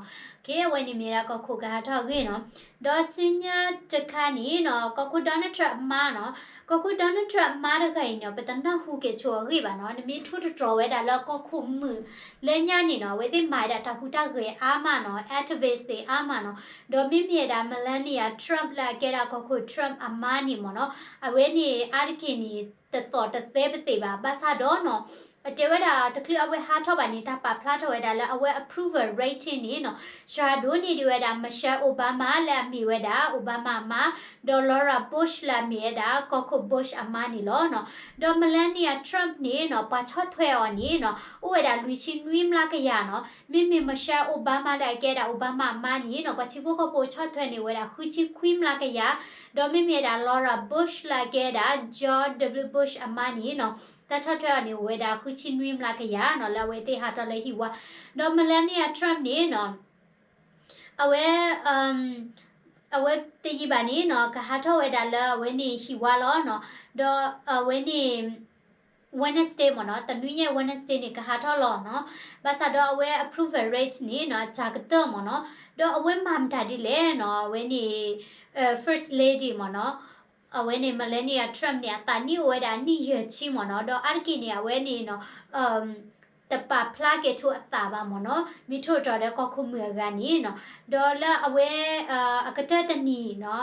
ကဲ အဝဲန့ၣ်မ့ၢ်ဒၣ်ကီၢ်ခိၣ်ကဟးထီၣ်အဂ့ၢ်နီၤ. ဒီးဆူညါတခါန့ၣ်နီၤ ကီၢ်ခိၣ် Donald Trump အမါနီၤ, ကီၢ်ခိၣ် Donald Trump အမါတဂၤအံၤန့ၣ် ပတနၢ်ဟူကဲၣ်ဆိးအဂ့ၢ်ဘၣ်နီၤ. နမ့ၢ်ထိၣ်တတြီၤဝဲဒၣ်လၢကီၢ်ခိၣ်မုၢ်လၢညါန့ၣ်နီၤ, အဝဲသ့ၣ်မၤဝဲဒၣ်တၢ်ဟူးတၢ်ဂဲၤအါမးနီၤ, activist သ့ၣ်အါမးနီၤ. ဒီးမ့မ့ၢ်ဝဲဒၣ် Melania Trump လၢအကဲဒၣ်ကီၢ်ခိၣ် Trump အမါန့ၣ်မ့ၢ်နီၤ, အဝဲန့ၣ်အါတက့ၢ်န့ၣ် တသီၣ်တသဲပသ့ၣ်ဘၣ်, ဘၣ်ဆၣ်ဒီးနီၤ အတဲဝဲဒၣ်တချုးအဝဲဟးထီၣ်ဘၣ်န့ၣ် တၢ်ပာ်ဖျါထီၣ်ဝဲဒၣ်လၢအဝဲ approval rating န့ၣ်နီၤ စှၤဒိၣ်န့ၢ်ဒံးဝဲဒၣ် Michelle Obama လၢအမ့ၢ်ဝဲဒၣ် Obama အမါ, ဒီး Laura Bush လၢအမ့ၢ်ဝဲဒၣ် ကီၢ်ခိၣ် Bush အမါန့ၣ်လီၤနီၤ. ဒီး Melania Trump န့ၣ်နီၤ ပှၤဆီၣ်ထွဲအီၤန့ၣ်နီၤ အိၣ်ဝဲဒၣ်လွံၢ်ဆံနွံမျးကယၤနီၤ. မ့မ့ၢ် Michelle Obama လၢအကဲဒၣ် Obama အမါန့ၣ်နီၤ ပှၤထံဖိကီၢ်ဖိဆီၣ်ထွဲန့ၢ်ဝဲဒၣ်ဃုဆံခွံမျးကယၤ, ဒီးမ့မ့ၢ်ဝဲဒၣ် Laura Bush လၢအကဲဒၣ် George W Bush အမါန့ၣ်နီၤ တၢ်ဆီၣ်ထွဲအီၤန့ၣ်အိၣ်ဝဲဒၣ်ဃုဆံနွံမျးကယၤနီၤ လၢအဝဲသ့ၣ်ဟးထီၣ်လၢဟံၣ်ဝါ. ဒီး Melania Trump န့ၣ်နီၤ အဝဲ အဝဲတယံာ်ဘၣ်န့ၣ်နီၤ ကဟးထီၣ်ဝဲဒၣ်လၢအဝဲန့ၣ်ဟံၣ်ဝါလီၤနီၤ. ဒီးအဝဲန့ၣ် Wednesday မ့ၢ်နီၤ တနွံညါ Wednesday န့ၣ် ကဟးထီၣ်လီၤနီၤ. ဘၣ်ဆၣ်ဒီးအဝဲ approval rate န့ၣ်နီၤ အစှၤကတၢၢ်မ့ၢ်နီၤ. ဒီးအဝဲမၤမတၤဒ်လဲၣ်နီၤ အဝဲန့ၣ် First Lady မ့ၢ်နီၤ အဝဲန့ၣ် Melania Trump န့ၣ် အသးနံၣ်အိၣ်ဝဲဒၣ်နံၣ်ယဲၢ်ဆံမ့ၢ်နီၤ. ဒီးအါတက့ၢ်န့ၣ် အဝဲန့ၣ်နီၤ တပာ်ဖျါကဲၣ်ဆိးအသးဘၣ်မ့ၢ်နီၤ မ့ၢ်ထိၣ်တတြီၤဒီးကီၢ်ခိၣ်မုၢ်အဂၤန့ၣ်နီၤ. ဒီးလၢအဝဲ အကတၢၢ်တနံၤနီၤ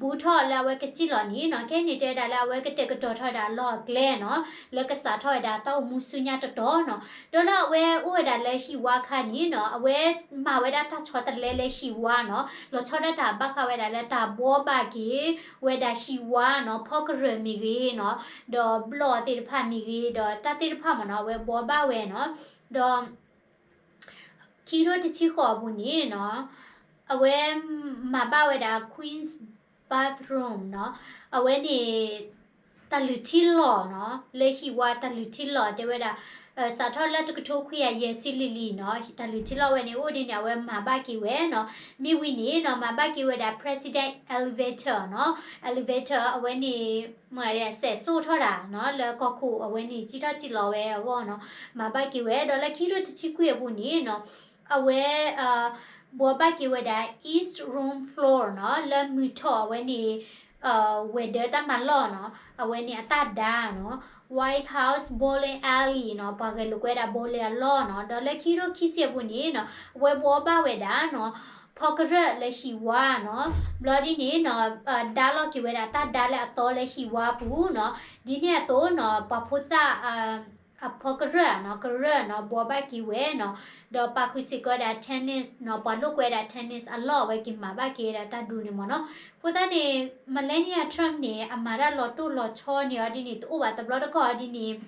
ဘူးထီၣ်လၢအဝဲကစံၣ်လီၤန့ၣ်နီၤ ခဲအံၤန့ၣ်တဲဝဲဒၣ်လၢအဝဲကတဲာ်ကတီၤထီၣ်ဝဲဒၣ်အလီၢ်အကျဲနီၤ လၢကစးထီၣ်ဝဲဒၣ်တၢ်အိၣ်မူဆူညါတတီၤနီၤ. ဒီးလၢအဝဲအိၣ်ဝဲဒၣ်လၢဟံၣ်ဝါအခါန့ၣ်နီၤ အဝဲမၤဝဲဒၣ်တၢ်ဆီတလဲလၢဟံၣ်ဝါနီၤ လီၤဆီဒၣ်တၢ်ဘၣ်ဃးဝဲဒၣ်လၢတၢ်ဘှီဘၣ်က့ၤဝဲဒၣ်ဟံၣ်ဝါနီၤ ဖီကရၢၢ်မ့ၢ်ဂ့ၤနီၤ ဒီးဘျီၣ်သ့ၣ်တဖၣ်မ့ၢ်ဂ့ၤ ဒီးတၢ်သ့ၣ်တဖၣ်မ့ၢ်နီၤ အဝဲဘှီဘၣ်ဝဲနီၤ. ဒီး ခံကထိတဆံဃိးအပူၤန့ၣ်နီၤ အဝဲမၤဘၣ်ဝဲဒၣ် Queen's Bathroom နီၤ အဝဲန့ၣ် တၢ်လုၢ်ထံလီၢ်နီၤ လၢဟံၣ်ဝါတၢ်လုၢ်ထံလီၢ်တဲဝဲဒၣ် စးထီၣ်လၢတကထိခွံကယၤယဲၢ်ဆံလံၤလံၤနီၤ တၢ်လုၢ်ထံလီၢ်ဝဲန့ၣ် အိၣ်ဒ်န့ၣ် အဝဲမၤဘၣ်က့ၤဝဲနီၤ. မ့ၢ်ဝံၤန့ၣ်နီၤ မၤဘၣ်က့ၤဝဲဒၣ် President Elevator နီၤ Elevator အဝဲန့ၣ် မၤစဲးစိၣ်ထီၣ်တၢ်နီၤ လၢကီၢ်ခိၣ်အဝဲန့ၣ် စံၣ်ထီၣ်စံၣ်လီၤဝဲအဂီၢ်နီၤ မၤဘၣ်က့ၤဝဲ ဒီးလၢခံကထိတဆံခွံအပူၤန့ၣ်နီၤ အဝဲ ဘှီဘၣ်က့ၤဝဲဒၣ် East Room Floor နီၤ လၢမုၢ်ထီၣ်အဝဲန့ၣ် ဝဲၤဒၢးတၢ်မၤလီၢ်နီၤ အဝဲန့ၣ်အတၢ်ဒါနီၤ White House Bowling Alley နီၤ ပှၤဂဲၤလိာ်ကွဲဒၣ် bowling အလီၢ်နီၤ ဒီးလၢခံကထိခံဆံအပူၤန့ၣ်နီၤ အဝဲဘှီဘၣ်ဝဲဒၣ်နီၤ ဖီကရၢၢ်လၢဟံၣ်ဝါနီၤ ဘျီဒ်န့ၣ်နီၤ ဒါလီၤက့ၤဝဲဒၣ် တၢ်ဒါလၢအသီလၢဟံၣ်ဝါပူၤနီၤ ဒ်န့ၣ်အသိးနီၤ ပှၤဖိသၣ် အဖီကရၢၢ်နီၤ ကရၢၢ်နီၤ ဘှီဘၣ်က့ၤဝဲနီၤ ဒီးပာ်ဃုာ်စ့ၢ်ကီးဝဲဒၣ် tennis နီၤ ပှၤလိာ်ကွဲဒၣ် tennis အလီၢ် အဝဲက့ၤမၤဘၣ်က့ၤဝဲဒၣ်တၢ်ဒုးန့ၣ်မ့ၢ်နီၤ. အဃိသတးန့ၣ် Melania Trump န့ၣ် အမၤတၢ်လီၤတိၢ်လီၤဆီန့ၣ်အီၤဒ်န့ၣ် တအိၣ်ဘၣ်တဘျီတခီၣ်အီၤဒ်န့ၣ်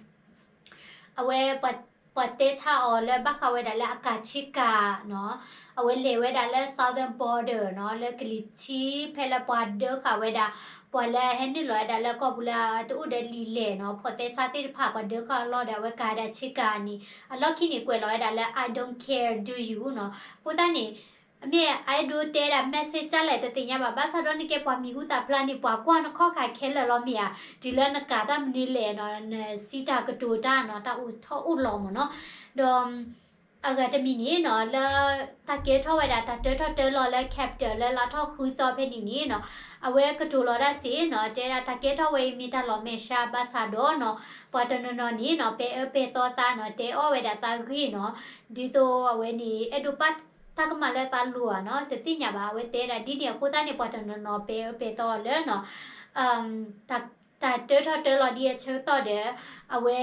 အဝဲ ပှၤတဲဆါအီၤလၢဘၣ်ဃးဝဲဒၣ်လၢအကၤဆ့ကၤနီၤ အဝဲလဲၤဝဲဒၣ်လၢ Southern Border နီၤ လၢကလံၤထံး ဖဲလၢပှၤဒၢဃာ်ဝဲဒၣ် ပှၤလၢဟဲနုာ်လီၤဝဲဒၣ်လၢကီၢ်ပူၤလၢတအိၣ်ဒီးလံာ်လဲၢ်နီၤ ဖိးသဲစးသ့ၣ်တဖၣ် ပှၤဒၢဃာ်အလီၢ်ဒီး အဝဲကၤဝဲဒၣ်ဆ့ကၤန့ၣ် အလီၢ်ခံန့ၣ် ကွဲးလီၤဝဲဒၣ်လၢ I don't care, do you နီၤ. အဃိသတးန့ၣ် အမ့ၢ်အဲၣ်ဒိးတဲဒၣ် message ကလဲၣ်တသ့ၣ်ညါဘၣ် ဘၣ်ဆၣ်ဒီးနကဲပှၤမံၤဟူသၣ်ဖျါန့ၣ် ပှၤကွၢ်နခီၣ်ခါခဲလၢာ်လီၤမ့ၢ်ဧါ တုၤလၢနကၤတၢ်မနုၤလဲၣ်နီၤ နစံးတၢ်ကတိၤတၢ်နီၤ တၢ်အိၣ်ထီၣ်အိၣ်လီၤမ့ၢ်နီၤ. ဒီး အဂၤတမံၤန့ၣ်နီၤ လၢတၢ်ကဲထီၣ်ဝဲဒၣ် တၢ်တၢထီၣ်တၢလီၤလၢ Capitol လၢလါထီၣ်ဃုသီဖဲန့ၣ်န့ၣ်နီၤ အဝဲကတိၤလီၤတၢ်စ့ၢ်နီၤ တဲဒၣ်တၢ်ကဲထီၣ်ဝဲအံၤမ့ၢ်တၢ်လီၤမဲာ်ဆှးဘၣ်ဆၣ်ဒီးနီၤ ပှၤတနီၤနီၤန့ၣ်နီၤ ပဲအၢပဲသီသးနီၤ တဲအီၣ်ဝဲဒၣ်သးဂ့ၢ်နီၤ ဒ်သိးအဝဲန့ၣ် အဲၣ်ဒိးပာ်တၢ်ကမၣ်လၢသးလိၤဧါနီၤ တသ့ၣ်ညါဘၣ် အဝဲတဲဒၣ်ဒ်န့ၣ်အဃိသတးန့ၣ် ပှၤတနီၤနီၤပဲအၢပဲသီအီၤလၢနီၤ တၢ်တၢထီၣ်တၢလီၤဒ်အဆၢကတီၢ်ဒီး အဝဲ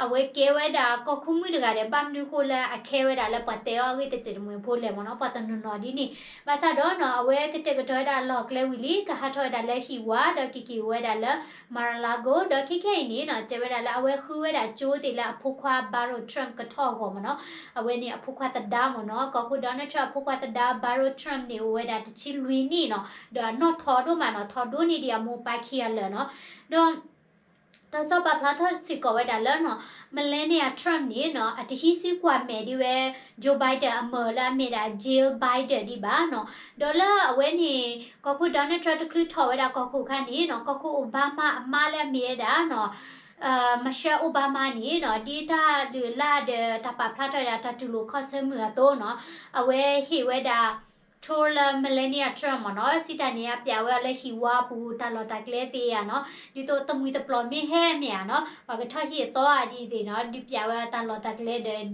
အဝဲကဲဝဲဒၣ်ကီၢ်ခူမုၣ်တဂၤဒီး ဘၣ်မနုၤဃိလၢအခဲဝဲဒၣ်လၢပှၤတဲအီၤအဂ့ၢ်တစဲးတမှဲၤဖိလဲၣ်မ့ၢ်နီၤ ပှၤတနီၤနီၤဒ်န့ၣ် ဘၣ်ဆၣ်ဒီးနီၤ အဝဲကတဲာ်ကတီၤဝဲဒၣ်လီၢ်ကျဲဝံၤလံ ကဟးထီၣ်ဝဲဒၣ်လၢဟံၣ်ဝါ ဒီးက့ၤက့ၤဝဲဒၣ်လၢ Mar-a-Lago ဒီးခဲခဲအံၤန့ၣ်နီၤ တဲဝဲဒၣ်လၢအဝဲဃုဝဲဒၣ်ကၠိသ့ၣ်လၢအဖိခွါ Barron Trump ကထီၣ်အဂီၢ်မ့ၢ်နီၤ အဝဲန့ၣ်အဖိခွါသဒါမ့ၢ်နီၤ ကီၢ်ခိၣ် Donald Trump အဖိခွါသဒါ Barron Trump န့ၣ် အိၣ်ဝဲဒၣ်တဆံလွံၢ်နံၣ်နီၤ ဒီးအနီၢ်ထီဒိၣ်မးနီၤ ထီဒိၣ်န့ၢ်ဒံးအမိၢ်ပၢ်ခံဂၤလၢာ်နီၤ ဒီး တၢ်ကစီၣ်ပာ်ဖျါထီၣ်စ့ၢ်ကီးဝဲဒၣ်လၢနီၤ Melania Trump န့ၣ်နီၤ အတဟံးစုကွၢ်မဲာ်ဒံးဝဲ Joe Biden အမၢၢ်လၢအမ့ၢ်ဒၣ် Jill Biden ဒံးဘၣ်နီၤ. ဒီးလၢအဝဲန့ၣ် ကီၢ်ခိၣ် Donald Trump တချုးထီၣ်ဝဲဒၣ်ကီၢ်ခိၣ်အခါန့ၣ်နီၤ ကီၢ်ခိၣ် Obama အမါလၢအမ့ၢ်ဝဲဒၣ်နီၤ Michelle Obama န့ၣ်နီၤ ဒ်တၢ်ဒုးလၢ်ဒီးတၢ်ပာ်ဖျါထီၣ်ဝဲဒၣ်တၢ်တူၢ်လိာ်ခီဆၢမုၢ်အသိးနီၤ အဝဲဟ့ၣ်ဝဲဒၣ် tour လၢ Melania Trump မ့ၢ်နီၤ စံးတၢ်န့ၣ် အပျးဝဲအီၤလၢဟံၣ်ဝါအပူၤ တၢ်လီၢ်တၢ်ကျဲသ့ဧါနီၤ ဒ်သိးတမှံၤတပျီၤမ့ၢ်ဟဲမ့ၢ်ဧါနီၤ ပှၤကထီၣ်ဟံၣ်အသီဧါဒ်သ့ၣ်နီၤ ဒုးပျးဝဲအီၤတၢ်လီၢ်တၢ်ကျဲဒီး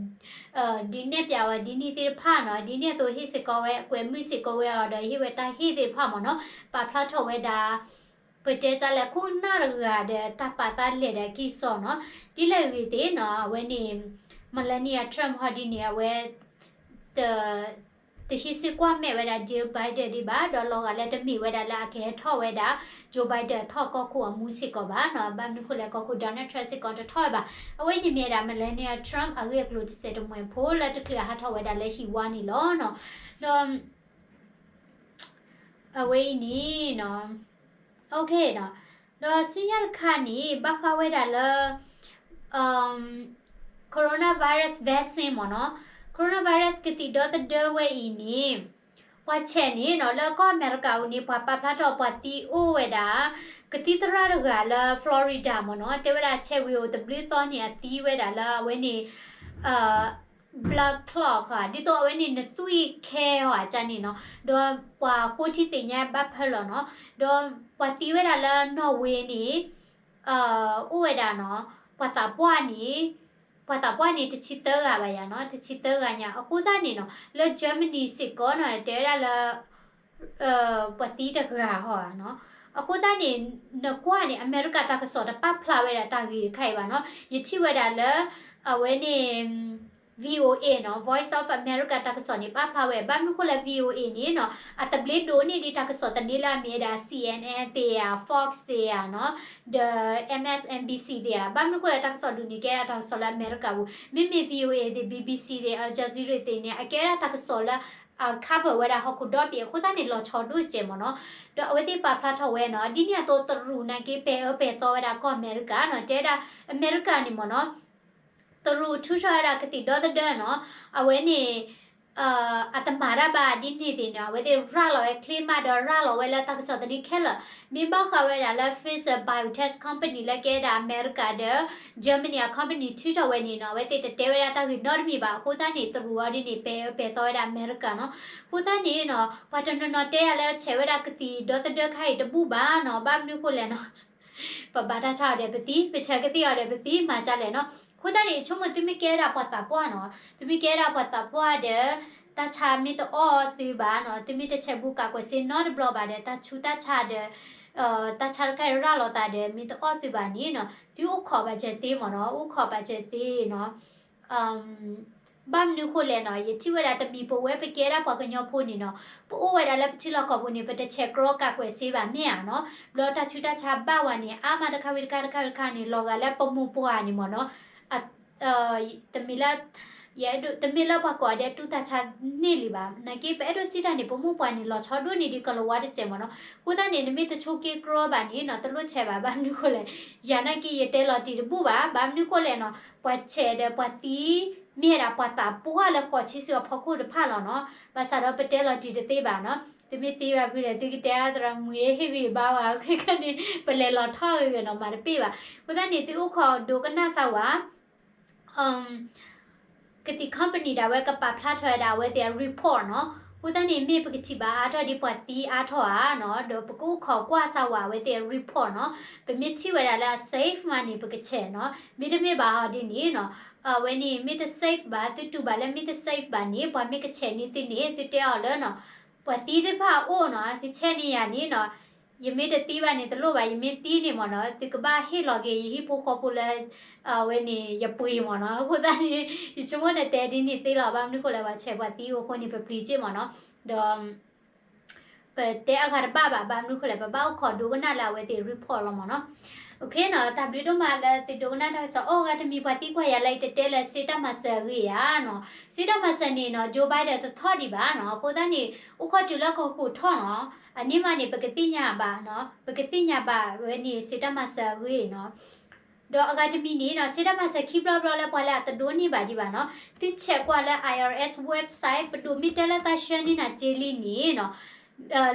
ဒုးနဲၣ်ပျးဝဲဒ်န့ၣ်သ့ၣ်တဖၣ်နီၤ ဒ်န့ၣ်အသိးဟ့ၣ်စ့ၢ်ကီးဝဲ ကွဲးမုာ်စ့ၢ်ကီးဝဲအီၤဒီး ဟ့ၣ်ဝဲတၢ်ဟ့ၣ်သ့ၣ်တဖၣ်မ့ၢ်နီၤ ပာ်ဖျါထီၣ်ဝဲဒၣ် ပတဲတၢ်လဲၣ် ခိၣ်နၢ်တဂၤဒီးတၢ်ပာ်သးလဲၢ်ဒီးအကံၢ်စီနီၤ ဒ်လဲၣ်ဂ့ၤသ့ၣ်နီၤ အဝဲန့ၣ် Melania Trump ဟီဒ်န့ၣ် အဝဲ တ တဟံးစုကွၢ်မဲာ်ဝဲဒၣ် Jill Biden ဒံးဘၣ် ဒီးလီၤဂာ်လၢတမ့ၢ်ဝဲဒၣ်လၢအကဟဲထီၣ်ဝဲဒၣ် Joe Biden ထီၣ်ကီၢ်ခိၣ်အမူစ့ၢ်ကီးဘၣ်နီၤ ဘၣ်မနုၤဃိလဲၣ် ကီၢ်ခိၣ် Donald Trump စ့ၢ်ကီးတထီၣ်ဝဲဘၣ် အဝဲန့ၣ်မ့ၢ်ဝဲဒၣ် Melania Trump အဂ့ၢ်အကျိၤတစဲးတမှဲၤဖိလၢတချုးအဟးထီၣ်ဝဲဒၣ်လၢဟံၣ်ဝါန့ၣ်လီၤနီၤ ဒီး အဝဲအံၤန့ၣ်နီၤ OK နီၤ ဒီးဆူညါတခါန့ၣ် ဘၣ်ဃးဝဲဒၣ်လၢ coronavirus vaccine မ့ၢ်နီၤ coronavirus ကသံၣ်ဒီသဒၢဝဲအံၤန့ၣ် ပှၤဆဲးန့ၣ်နီၤ လၢကီၢ်အမဲရကၤအံၤန့ၣ် ပှၤပာ်ဖျါထီၣ်ပှၤသံအိၣ်ဝဲဒၣ် ကသံၣ်သရၣ်တဂၤလၢ Florida မ့ၢ်နီၤ တဲဝဲဒၣ်ဆဲးဝံၤအိၣ်တဘျုးသီန့ၣ် အသံဝဲဒၣ်လၢအဝဲန့ၣ် blood clot ဃီ ဒ်သိးအဝဲန့ၣ်နသွံၣ်ခဲဟီအကါန့ၣ်နီၤ ဒီးပှၤဃိထံသ့ၣ်ညါဘၣ်ဖၢလီၤနီၤ ဒီးပှၤသံဝဲဒၣ်လၢ Norway န့ၣ် အိၣ်ဝဲဒၣ်နီၤ ပှၤသးပှၢ်န့ၣ် ပှၤသးပှၢ်န့ၣ်တဆံသၢဂၤဘၣ်ယါနီၤ တဆံသၢဂၤညါ အဃိသတးန့ၣ်နီၤ လၢ Germany စ့ၢ်ကီးနီၤ တဲဝဲဒၣ်လၢ ပှၤသံတဂၤဟီနီၤ အဃိသတးန့ၣ် နကွၢ်န့ၣ် အမဲရကၤတၢ်ကစီၣ်တပာ်ဖျါဝဲဒၣ်တၢ်ဂ့ၢ်တခါအံၤဘၣ်နီၤ ယထံၣ်ဝဲဒၣ်လၢ အဝဲန့ၣ် VOA နီၤ Voice of America တၢ်ကစီၣ်န့ၣ် ပာ်ဖျါဝဲ ဘၣ်မနုၤဃိလဲၣ် VOA န့ၣ်နီၤ အသဘျ့ဒိၣ်န့ၢ်ဒံးတၢ်ကစီၣ်သန့လၢအမ့ၢ်ဝဲဒၣ် CNN သ့ၣ်ဧါ Fox သ့ၣ်ဧါနီၤ ဒီး MSNBC သ့ၣ်ဧါ ဘၣ်မနုၤဃိလဲၣ် တၢ်ကစီၣ်ဒိၣ်န့ၢ်ကဲဒၣ်တၢ်ကစီၣ်လၢအမဲရကၤပူၤ မ့မ့ၢ် VOA သ့ၣ် BBC သ့ၣ် Al Jazeera သ့ၣ်န့ၣ် အကဲဒၣ်တၢ်ကစီၣ်လၢ အ cover ဝဲဒၣ်ဟီၣ်ခိၣ်ဒီဘ့ၣ်အဃိသတးန့ၣ် လီၤဆီဒိၣ်စဲးမ့ၢ်နီၤ ဒီးအဝဲသ့ၣ်ပာ်ဖျါထီၣ်ဝဲနီၤ ဒ်န့ၣ်အသိးတရူးနာ်က့ ပဲာ်အၢပဲာ်သီဝဲဒၣ်ကီၢ်အမဲရကၤနီၤ တဲဒၣ် အမဲရကၤန့ၣ်မ့ၢ်နီၤ တရူးထုးထီၣ်ဝဲဒၣ်ကသံၣ်ဒီသဒၢနီၤ အဝဲန့ၣ် အတမၤတၢ်ဘၣ်ဒ်န့ၣ်သ့ၣ်နီၤ အဝဲသ့ၣ်ရၤလီၤဝဲချ့မးဒီးရၤလီၤဝဲလၢတၢ်ကစီၣ်သန့ခဲလၢာ် မ့ၢ်ဘၣ်ဃးဝဲဒၣ်လၢ Pfizer BioNTech company လၢကဲဒၣ်အမဲရကၤဒီး Germany အ company ထုးထီၣ်ဝဲန့ၣ်နီၤ အဝဲသ့ၣ်တတဲဝဲဒၣ်တၢ်ဂ့ၢ်နီတမံၤဘၣ် အဃိသတးန့ၣ် တရူးအီၤဒ်န့ၣ် ပဲာ်အၢပဲာ်သီဝဲဒၣ်အမဲရကၤနီၤ အဃိသတးန့ၣ်နီၤ ပှၤတနီၤနီၤတဲယၤလၢဆဲးဝဲဒၣ်ကသံၣ်ဒီသဒၢခါအံၤတဘူၣ်ဘၣ်နီၤ ဘၣ်မနုၤဃိလဲၣ်နီၤ ပဘၣ်တၢ်ဆါအီၤဒီးပသံ ပဆဲးကသံၣ်အီၤဒီးပသံ မၤဒ်လဲၣ်နီၤ အဃိသတးန့ၣ် ယဆိကမိၣ်သုမ့ၢ်ကဲဒၣ်ပှၤသးပှၢ်နီၤ သုမ့ၢ်ကဲဒၣ်ပှၤသးပှၢ်ဒီး တၢ်ဆါမ့ၢ်တအီၣ်သုဘၣ်နီၤ သုမ့ၢ်တဆဲးဘူးကးကွဲးစ့နီတဘျီဘၣ်ဒီး တၢ်ဆူးတၢ်ဆါဒီး တၢ်ဆါတခါအံၤရၤလီၤသးဒီး မ့ၢ်တအီၣ်သုဘၣ်န့ၣ်နီၤ သုအိၣ်ခိးဘၣ်စၢၤသ့မ့ၢ်နီၤ အိၣ်ခိးဘၣ်စၢၤသ့နီၤ ဘၣ်မနုၤဃိလဲၣ်နီၤ ယထံၣ်ဝဲဒၣ်တမံၤပဝဲပကဲဒၣ်ပှၤကညီဖိန့ၣ်နီၤ ပအိၣ်ဝဲဒၣ်လၢပထံလီၢ်ကီၢ်ပူၤန့ၣ် ပတဆဲးကြီကးကွဲးစ့ဘၣ်မ့ၢ်ဧါနီၤ ဘျီတၢ်ဆူးတၢ်ဆါဘၣ်ဝဲန့ၣ် အါမးတခါဝံၤတခါတခါဝံၤတခါန့ၣ် လီၤဂာ်လၢပမိၢ်ပှၢ်န့ၣ်မ့ၢ်နီၤ တမ့ၢ်လၢ ယအဲၣ်ဒိး တမ့ၢ်လၢပှၤကိးဂၤဒဲးတူၢ်တၢ်ဆါန့ၢ်လံဘၣ် နာ်က့ပအဲၣ်ဒိးစံးတၢ်န့ၣ် ပမိၢ်ပှၢ်န့ၣ် လီၤဆီဒိၣ်န့ၢ်ဒံးကလၤဝါတစဲးမ့ၢ်နီၤ အဃိသတးန့ၣ် နမ့ၢ်တဆိးက့ကြီဘၣ်န့ၣ်နီၤ တလိၣ်ဆဲးဘၣ် ဘၣ်မနုၤဃိလဲၣ် ယၤနာ်က့ယတဲလီၤတံၢ်တဘူၣ်ဘၣ် ဘၣ်မနုၤဃိလဲၣ်နီၤ ပှၤဆဲးဒီးပှၤသံ မ့ၢ်ဝဲဒၣ်ပှၤသးပှၢ်လၢဃိးဆံဆူအဖီခိၣ်တဖၣ်လီၤနီၤ ဘၣ်ဆၣ်ဒီးပတဲလီၤတံၢ်တသ့ဘၣ်နီၤ သုမ့ၢ်သံဘၣ်ဖုဒီး သုကတဲသရၣ်မုၣ်အဟ့ၣ်ဂံၢ်ဘါဝဲ ခဲကနံၣ် ပလဲၤလီၤထီၣ်ဂ့ၤဂ့ၤနီၤ မၤတပ့ၢ်ဘၣ် အဃိသတးန့ၣ် သုအိၣ်ခိးဒိကနၣ်စၢ်ဝဲ ကသံၣ် company ဒၣ်ဝဲကပာ်ဖျါထီၣ်ဝဲဒၣ်အဝဲသ့ၣ်အ report နီၤ အဃိသတးန့ၣ် မ့ၢ်ပကထံၣ်ဘၣ်အါထီၣ်ဒ်ပှၤသံအါထီၣ်ဧါနီၤ ဒီးပကအိၣ်ခိးကွၢ်စၢ်ဝဲအဝဲသ့ၣ်အ report နီၤ ပမ့ၢ်ထံၣ်ဝဲဒၣ်လၢအ safe မးန့ၣ် ပကဆဲးနီၤ မ့တမ့ၢ်ဘၣ်ဟီဒ်န့ၣ်နီၤ အဝဲန့ၣ် မ့ၢ်တ safe ဘၣ် သုတူၢ်ဘၣ်လၢမ့ၢ်တ safe ဘၣ်န့ၣ် ပှၤမ့ၢ်ကဆဲးန့ၢ်သုန့ၣ် သုတဲအီၤလၢနီၤ ပှၤသံသ့ၣ်တဖၣ်အအိၣ်နီၤ သုဆဲးန့ၢ်ယၤန့ၣ်နီၤ ယမ့ၢ်တသံဘၣ်န့ၣ်တလိၣ်ဘၣ် ယမ့ၢ်သံန့ၣ်မ့ၢ်နီၤ သုကဘၣ်ဟ့ၣ်လီၤက့ၤယဟံၣ်ဖိဃီဖိလၢ အဝဲန့ၣ် ယပှ့ၤမ့ၢ်နီၤ အဃိသတးန့ၣ် ယဆိကမိၣ်န့ၣ်တဲဒ်န့ၣ်သ့လီၤ ဘၣ်မနုၤဃိလဲၣ် ပှၤဆဲးပှၤသံအိၣ်အဃိန့ၣ် ပပျံၤစ့ၢ်မ့ၢ်နီၤ ဒီး ပတဲအဂၤတဘၣ်ဘၣ် ဘၣ်မနုၤဃိလဲၣ် ပဘၣ်အိၣ်ခိးဒိကနၣ်လၢအဝဲသ့ၣ် report လီၤမ့ၢ်နီၤ OK နီၤ တၢ်ဘျုးဒိၣ်မးလၢသုဒိကနၣ်တၢ်ကစီၣ် အိၣ်ဂၤတမံၤပှၤသံကွၢ်ယၤလၢအံၤတတဲလၢစ့တၢ်မၤစၢၤအဂ့ၢ်ဧါနီၤ စ့တၢ်မၤစၢၤန့ၣ်နီၤ Joe Biden တထီၣ်ဒံးဘၣ်နီၤ အဃိသတးန့ၣ် အိၣ်ခိးတုၤလၢကဟိးထီၣ်နီၤ အန့ၣ်မးန့ၣ် ပကသ့ၣ်ညါဘၣ်နီၤ ပကသ့ၣ်ညါဘၣ်ဝဲန့ၣ် စ့တၢ်မၤစၢၤအဂ့ၢ်နီၤ ဒီးအဂၤတမံၤန့ၣ်နီၤ စ့တၢ်မၤစၢၤခံဘျီဘျီလၢပှၤလၢအတဒိးန့ၢ်ဘၣ်ဒံးဘၣ်နီၤ, သု check ကွၢ်လၢ I R S website ပဒိၣ်မ့ၢ်တဲလၢသးဆှၢန့ၢ်နၤစ့လံန့ၣ်နီၤ,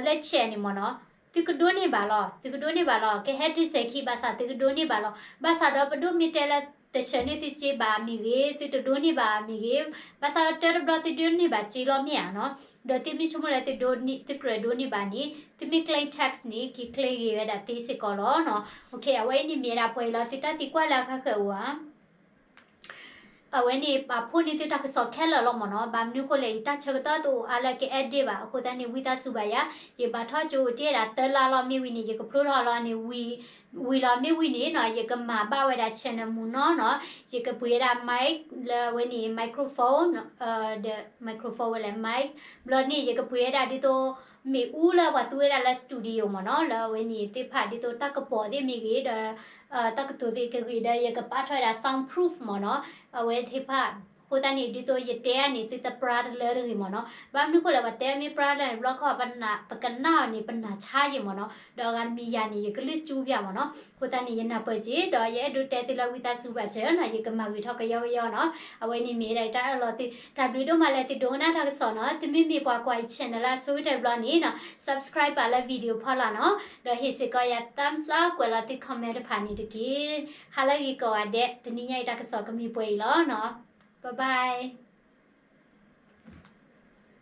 လၢ check န့ၣ်မ့ၢ်နီၤ, သုကဒိးန့ၢ်ဘၣ်လီၤ, သုကဒိးန့ၢ်ဘၣ်လီၤ, ကဟဲတ့ၢ်စဲၤခံ ဘၣ်ဆၣ်သုကဒိးန့ၢ်ဘၣ်လီၤ. ဘၣ်ဆၣ်ဒီးပဒိၣ်မ့ၢ်တဲလၢတဆှၢန့ၢ်သုစ့ဘၣ်မ့ၢ်ဂ့ၤ, သုတဒိးန့ၢ်ဘၣ်မ့ၢ်ဂ့ၤ, ဘၣ်ဆၣ်ဒီးတၢ်တဘျီသုဒိးန့ၢ်ဘၣ်စ့လီၤမ့ၢ်ဧါနီၤ, ဒီးသုမ့ၢ်ဆိကမိၣ်လၢသုဒိးန့ၢ် သုကြၢးဒိးန့ၢ်ဘၣ်န့ၣ် သုမ့ၢ် claim tax န့ၣ် က့ၤ claim ဂ့ၤဝဲဒၣ်သ့စ့ၢ်ကီးလီၤနီၤ. အဝဲအံၤန့ၣ်မ့ၢ်ဝဲဒၣ်ပှဲၤအံၤလီၤ, သုတၢ်သံကွၢ်လၢအခါဃၢၤအိၣ်ဧါ. အဝဲန့ၣ် ပာ်ဖှိၣ်န့ၢ်သုတၢ်ကစီၣ်ခဲလၢာ်လီၤမ့ၢ်နီၤ. ဘၣ်မနုၤဃိလဲၣ် ယတၢ်ဆၢကတီၢ်တအိၣ်အါလၢက edit ဘၣ်အဃိသတးန့ၣ် ဝံသးစူၤဘၣ်ယၤ, ယဘၣ်ထီၣ်ကၠိတ့ၢ်ဝဲဒၣ်သၢလါလီၤ, မ့ၢ်ဝံၤန့ၣ် ယကဖျိထီၣ်လီၤန့ၣ် ဝံၤလီၤ, မ့ၢ်ဝံၤန့ၣ်နီၤ ယကမၤဘၣ်ဝဲဒၣ် channel မူနီၤနီၤ, ယကပှ့ၤဝဲဒၣ် mic လၢအဝဲန့ၣ် microphone ဒီး microphone ဝဲလဲၣ် mic, ဘျီန့ၣ် ယကပှ့ၤဝဲဒၣ်ဒ်သိး မ့ၣ်အူလၢပှၤသူဝဲဒၣ်လၢ studio မ့ၢ်နီၤ, လၢအဝဲန့ၣ်သ့ၣ်တဖၣ်ဒ်သိးတၢ်ကပီၤသ့ၣ်မ့ၢ်ဂ့ၤဒီး တၢ်ကတိၤသ့ၣ်ကဂ့ၤဒီး ယကပာ်ထီၣ်ဝဲဒၣ် soundproof မ့ၢ်နီၤ, အဝဲသ့ၣ်တဖၣ်, အဃိသတးန့ၣ် ဒ်သိးယတဲအါန့ၣ် သုတပြါတလၢတဂ့ၤမ့ၢ်နီၤ. ဘၣ်မနုၤဃိလဲၣ် ပှၤတဲမ့ၢ်ပြါတလၢန့ၣ် ဘျီခီ ပကနၣ်အီၤန့ၣ် ပနၢ်ဆါယဲၢ်မ့ၢ်နီၤ, ဒီးအဂၤတမံၤယၤန့ၣ် ယကလုၢ်ကၠူဘၣ်မ့ၢ်နီၤ. အဃိသတးန့ၣ် ယနၢ်ပၢၢ်က့ၤ ဒီးယအဲၣ်ဒိးတဲသုလၢဝံသးစူၤဘၣ်စၢၤနီၤ, ယကမၤဂ့ၤထီၣ်ကယီကယီနီၤ. အဝဲန့ၣ်မ့ၢ်ဒၣ်တၢ်အၢၣ်လီၤသု, တၢ်ဘျုးဒိၣ်မးလၢသုဒိကနၣ်တၢ်ကစီၣ်နီၤ. သုမ့မ့ၢ်ပှၤကွၢ်ယ channel လၢအဆိကတၢၢ်တဘျီန့ၣ်နီၤ subscribe ပာ်လၢ video ဖီလာ်နီၤ, ဒီးဟ့ၣ်စ့ၢ်ကီးယၤ thumbs up ကွဲးလီၤသု comment တဖၣ်န့ၣ်တက့ၢ်. ဟါလၢဂ့ၤကိးဂၤဒဲး, တနံၤညါအံၤတၢ်ကစီၣ်ကမ့ၢ်ပှဲၤအံၤလီၤနီၤ. Bye bye.